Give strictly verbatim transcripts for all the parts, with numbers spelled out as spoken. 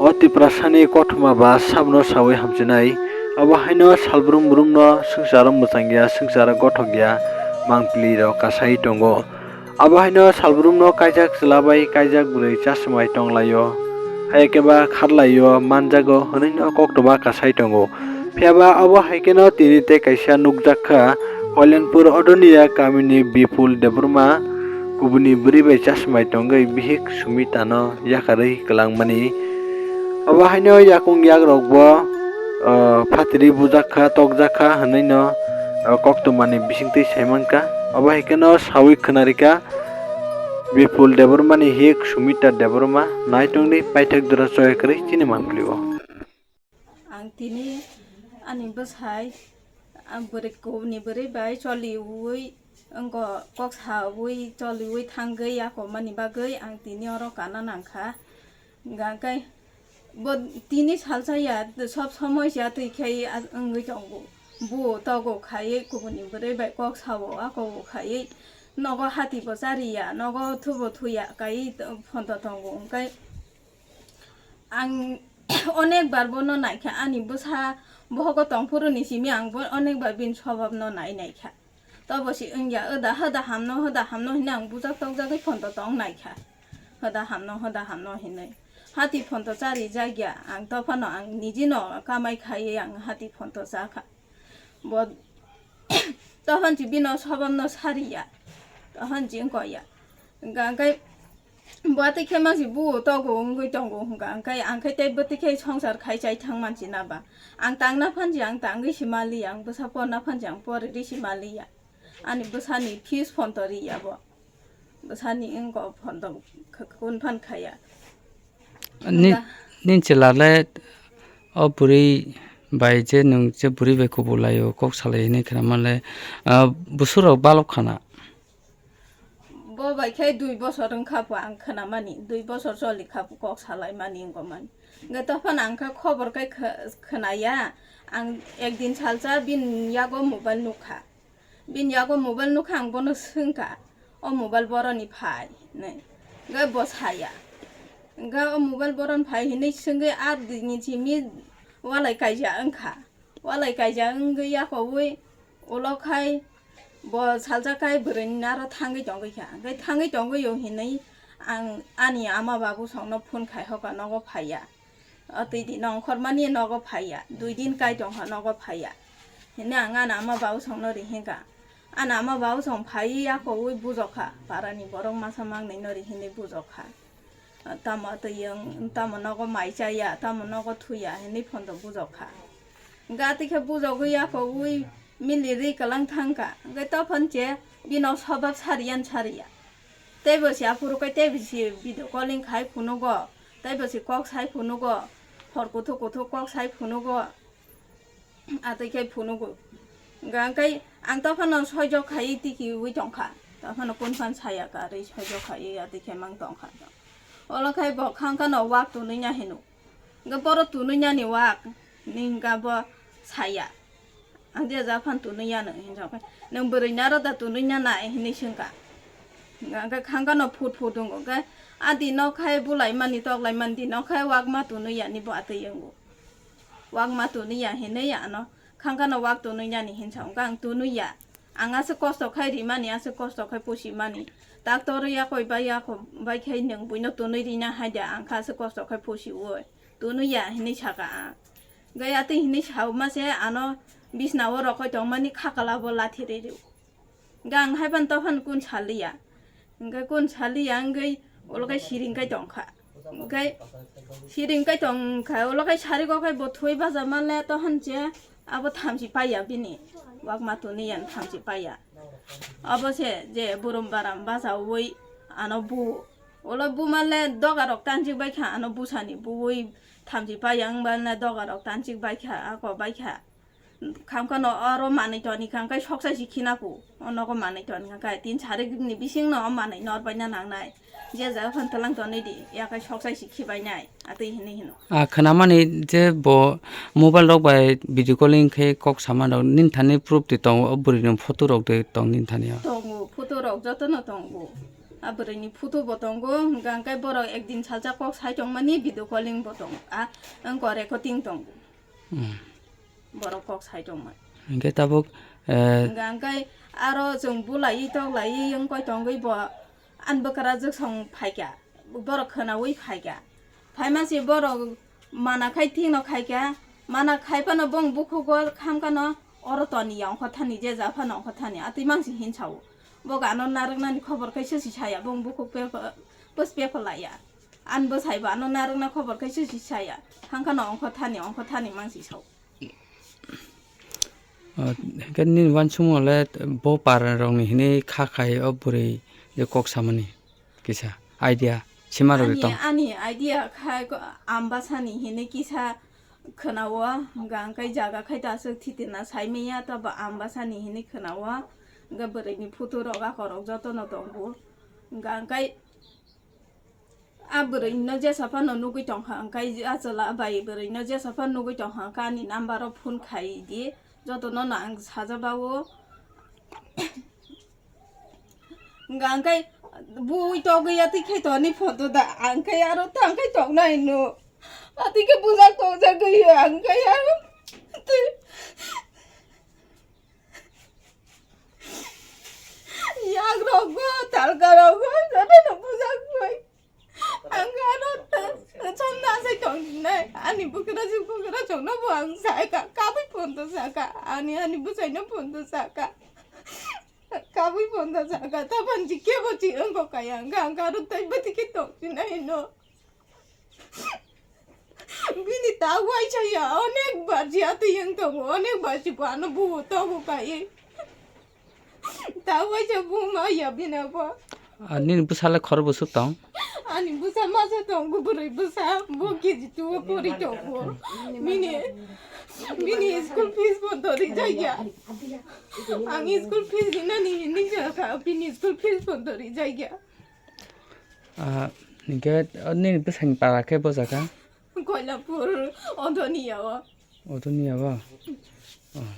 O Tiprasani kothoma ba sabno sawi hamchinai. Abo haino salbrum brumno swngcharo mwchangya, swngcharo gothokya mangpili rok kasai tongo. Abo haino salbrumno kaijak chwla bai kaijak bwrwi chasmai tonglaio, hai khe ba kharlaio manjago hwnwi no koktwma kasai tongo. Phiya ba abo hai kheno tini tei kaisa nukjak kha, Kalyanpur Odoniya kamini Bipul Debbarma kubuni bwrwi bai chasmai tongwi bihik Sumitano yakarwi kwlangmani. Abo haino yakung yakrokbo, ah, phatiri bujak kha, tokjak kha hwnwi no, ah, koktwmani bisingtwi sai mankha. Abo hai kheno sawi khwnarikha Bipul Debbarmani hik Sumita Debbarma, naitongdi paithak jora choya kwrwi chini mangpili o. Ang tini ani bwsai, ang bwrwi kubuni bwrwi bai choliui, wngko kok saui choliui thangwi yakomani bagwi ang tini oro kana nangkha. Hwnkha khe bo tini salsa ya, sob somoi ya twi khe wngwi tongo. Bo togo khai kubuni bwrwi bai kok sao, ako bo khai nogo hati bo chariya, nogo thubo thuya kai phonto tongo. Hwnkhe ang onek bar bono naikha, ani bwsa bohogo tongphuru ni simi ang bo onek bar bini swbab no nai naikha. Tobo si wngya, oda hoda hamno, hoda hamno hinwi ang bujak tokjagwi phonto tong naikha. Hoda hamno, hoda hamno hinwi. Hati phonto chari jakya, ang tophano ang nijino kamai khaiwi ang hati phonto chakha. Bo tophon si bino swbab no sariya. Tophon si wngkokya. Hwnkha khe Bo tei khe mangsi buo togo wngwi tongo hwnkha, hwnkhe ang khe tei bo tei khe songsar khai chai thang mansi na ba? Ang tangna phansi ang tangwi si mali, ang bwsa porna phansi ang pori ri si mali ya. Ani bwsani fees phonto ri ya bo. Bwsani wngko phonto kh-, kun phan khaya. Ni, Hwnkha. Ni chwla le o bwrwi bai je nwng je bwrwi bai kubulaio, kok salai hinwi khna manle, ah, busurok balok khana. Bo bai khe dui bosor wngkha pho ang khwnamani, dui bosor choli kha pho kok salaimani wngomani. Hwnkhe tophano ang khe khobor khe kh-, khwnaya, ang ekdin salsa bini yago mobile nukha. Bini yago mobile nukha, ang bono swngkha, "O mobile boroni phai?" hinwi. Hwnkhe bo saya. Hwnkhe, "O mobile boroni phai?" hinwi swngwi, ar dini simi walai kaija wngkha. Walai kaija wngwi yakowi ulo khai bo salsa khai bwrwini naro thangwi tongwi kha. Hwnkhe thangwi tongwi o hinwi ang ani ama babu songno phone khai hoka nogo phaiya. O twi di nongkhormani nogo phaiya. Dui din kai tongkha nogo phaiya. Hinwi ang ani ama babu songno rihinkha. Ani ama babu song phaiwi yakowi bujokha. Parani borok masa mangnwino rihinwi bujokha. Tamo twi wng, tamo nogo mai chaya, tamo nogo thuya, hinwi phonto bujokha. Hwnkhe atwi khe bujogwi yakowi mili ri kwlang thangkha. Hwnkhe tophon che bino sobab sariyan sariya. Teibo se aphuru khe teibo se video calling khai phunugo, teibo se kok sai phunugo, hor kuthuk kuthuk kok sai phunugo. Atwi khe phunugo. Hwnkhe ang tophano soijok khai tikiui tongkha. Tophano kun phan saya karwi soijok khai atwi khe mang tongkha. Olo khai bo khangkhano wak tunui na hino. Hwnkhe boro tunui nani wak ni hwnkha bo saya. Ang je ja phan tunui ya nw hinwi sa khe, "Nwng bwrwi naro da tunui na nai?" hinwi swngkha. Hwnkhe khangkhano phut phut wngo. Hwnkhe a dino khai bulai mani toklai mani dino khai wak ma tunui ya ni bo atwi wngo. Wak ma tunui ya hinwi ano khangkhano wak tunui nani hinsa wngkha, ang tunui ya. Ang aswk kosto khai rimani, aswk kosto khai pusimani. Doctor yakoi bai yakoi bai khai nwng buino tunui rina hai da, ang kha aswk kosto khai pusiui. Tunui ya hinwi saka ang. Hwnkhe atwi hinwi sauma se ano bisna o rokoi tongmani khakala bo lathi ri rio. Hwnkhe ang haiphano tophano kun saliya. Hwnkhe kun saliya wngwi ulo khe siring kai tongkha. Hwnkhe siring kai tongkha, ulo khe sarigo khe bo thwi baja manle tophon che abo thamchi paiya bini. Wak ma tunui ya thamchi paiya. Abo se je burum baram bajaui ano bu. Ulo bu manle doga rok tanjik bai kha ano busani buui thamchi paiya wng manle doga rok tanjik bai kha, ako bai kha. Kham khano oro manwi toni kha, hwnkhe soksa si khina ku. O nogo manwi toni kha, hwnkhe tin sari ni bising no o manwi nor bai na nangnai. Je jaga phan tlang toni di, yakai soksa si khibai nai, atwi hinwi hino. A khwnamani je bo mobile rok bai video calling khe kok sama rok, nini thani proof de tongo, o bwrwi ni photo rok de tong nini thani o? Tongo, photo rok joto no tongo. A bwrwini photo bo tongo, hwnkha hwnkhe borok ekdin salsa kok sai tongmani video calling bo tongo, a wngkha recording tongo. Hmm. Borok kok sai tongmani. Hwnkhe tabuk, eh, hwnkha hwnkhe aro chwng bulaiwi toklaiwi wngkoi tongwi bo ani bwkrajwk song phaikha, borok khwnaui phaikha. Phaima se borok mana khai thikno khaikha, mana khai phano bong bukhugo khamkhano oro toniya ongkho thani, je ja phano ongkho thani, atwi mangsi hinsao. Bo gano narwknani khobor khe sosi saya, bong bukhuk pe-, pos pephalaya. Ani bwsai bo ano narwkna khobor khe sosi saya, hangkhano ongkho thani, ongkho thani mangsi sao. O, hwnkhe nini uansukmung le bo para rokni hinwi kha khai o bwrwi je kok samani kisa idea sima rwgwi tong. Ani idea khai ko-, ambasani hinwi kisa khwnao, hwnkha hwnkhe jaga khai ta aswk thitina saimanya, tabo ambasani hinwi khwnao, hwnkhe bwrwini photo rok akhorok jotono tongo, hwnkha hwnkhe a bwrwino jesa phano nugwi tongkha, hwnkhe a chwla bai bwrwino jesa phano nugwi tongkha, hwnkhe ani number o phone khai di, jotono no ang sajabao. Hwnkhe bui togwi atwi khe toni photo da, ang khe aro tang khe tongnai no. Atwi khe bujak tongjagwi ang khe aro twi yak rogo, talka rogo, jotono bujak bai. Ang aro ta-, somna sai tongnai. Ani bwkrajwk bwkrajwkno bo ang sai ka, kabui phone to saka. Ani, ani bwsaino phone to saka. Kabui phone to saka. Tapan ji kebo ji wngkha kaya. Ang, ang aro tai bati khe tongsinai no. Bini ta waisa ya, onek bar ji atwi wng tongo, onek bar ji bo ano buo togo kai. Ta waisa buma ya bini bo. Ah, nini bwsale khoro bwswk tong? Ani bwsa masa tongo, bwrwi bwsa, bo K G two o pori tongo. Bini, bini school fees bo dori jaya. Ang school fees rinani hinwi jakha, bini school fees bo dori jaya. Ah, hinkhe, oh, nini bwsani para khe bo jaga? Koilapur, Odoniya o. Odoniya o? Oh.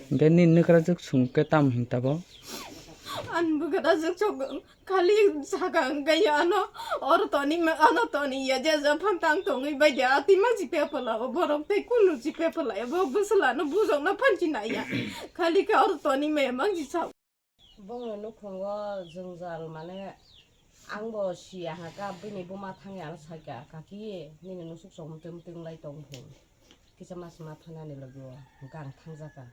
Hinkhe nini nwkrajwk song khe tamo hinta bo? Ani bwkrajwk song khali saka wngkha ya ano, oro toni ma-, ano toni ya, je je phang tang tongwi bai de, atwi ma jipe pala o, borok tei kunu jipe pala ya, bo bwswlano bujokno phanchi nai ya. Khali khe oro toni ma ya mang ji sa. Bongni nukhungo jwngjal, mane, ang bo siya ha ka, bini buma thangya ano sakya, "Kaki, nini nusuk song mwtwi mwtwi wng lai tong phu. Kisa mas ma thanani logi o, hwnkhe ang thangjakha.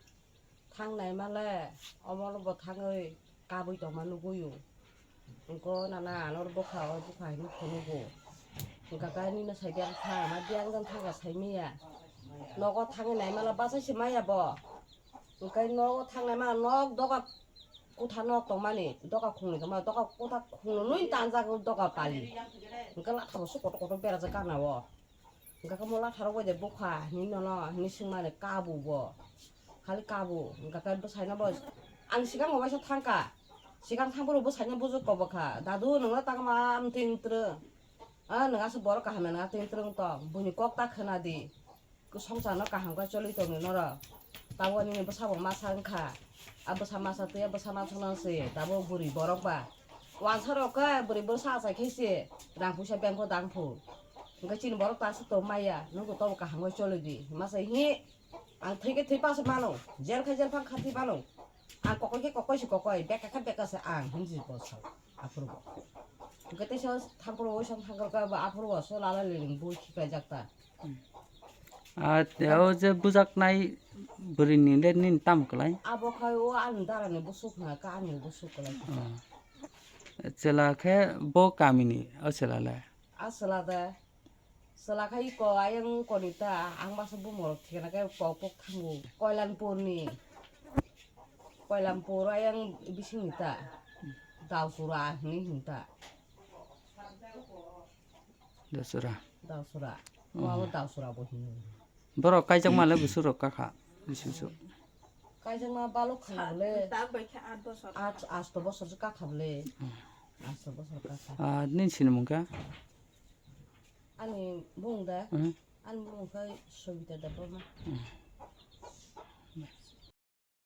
Thangnai male, omo bo thangwi kabui tongma nugui o. Hwnkhe nana ano bwkha, o bwkha hinwi phunugo. Hwnkhe khe nini sai biyang tha, ma biyang jang thangkha saimanya. Nogo thangwi nai male bachai se maya bo." Hwnkhe nogo thangnai ma nok doga kotha nok tongmani, doga khungni tongma, doga kotha khungnwi tanjak doga pali. Hwnkhe lathabo se kotor kotor berajak gana o. Hwnkhe mo latharok bai de bwkha hinwi nono hinwi swngmani kabo bo. Khali kabo, hwnkhe bwsaino bo ang swkango waisa thangkha. Swkang thangphuru bwsaino bujuk kobokha, "Dadu, nwngno tangma amtwi wngtwrwng? A, nwng aswk borok kaham ya, nwng atwi wngtwrwng tong? Buini kok ta khwnadi." Swngcharno kaham khe choli tongdi norok. Tabuk nini bwsabo masa wngkha. A bwsa masa twi a bwsa masa nang se tabuk bwrwi borok ba. Wansa rok khe bwrwi bwsa achai khe se rang puisa bank o dang phu. Hwnkhe chini borok ta aswk tong maya, nwng bo tabuk kaham khe choli di. Masa hi ang thwi khe thwi pa se mano, jel khe jel phang kha thwi mano. Ang kokoi khe kokoi se kokoi, beka khe beka se ang, hinwi bo sa. Aphuru bo. Hwnkhe teisa thampuru oisang thangkar khe bo aphuru bo so lala liling bui khiklai jak ta. Hmm. Ah, o je bujaknai bwrwini le nini tamo kwlai? Abo khai o ani darani busuk hwnkha khe ani busuk kwlai. Oh. Chwla khe bo kamini o chwla le? A chwla de. Chwla khai ko ayang koni ta, ang masa bumung rok thikna khe pok pok thango. Koilanpurni. Koilanpur ayang bisingni ta. Dausura hinwi hwn ta. Dausura. Dausura. Oh. Wabo Dausura bo hino. Borok kaijakma le busuk rok kakha. Bisi busuk. Kaijakma balok kha bole. Tak bai khe aat bosor. Aat, asto bosor se kakha bole. Hmm. Asto bosor kakha. Ah, nini sinimung khe? Ani bung da? Mhm. Ani bung khe Sobita Debbarma. Mhm.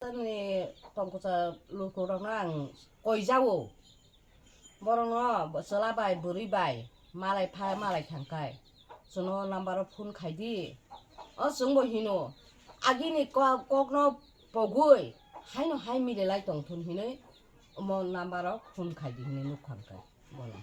Ani tongkotsa lukurokno ang koijao. Borokno chwla bai bwrwi bai malai pha malai thangkhai chwngno number o phone khaidi. O chwngbo hino agini kok kokno pogwi haino hai mililai tongthun hinwi omo number o phone khaidi hinwi nukkha hwnkhe bono.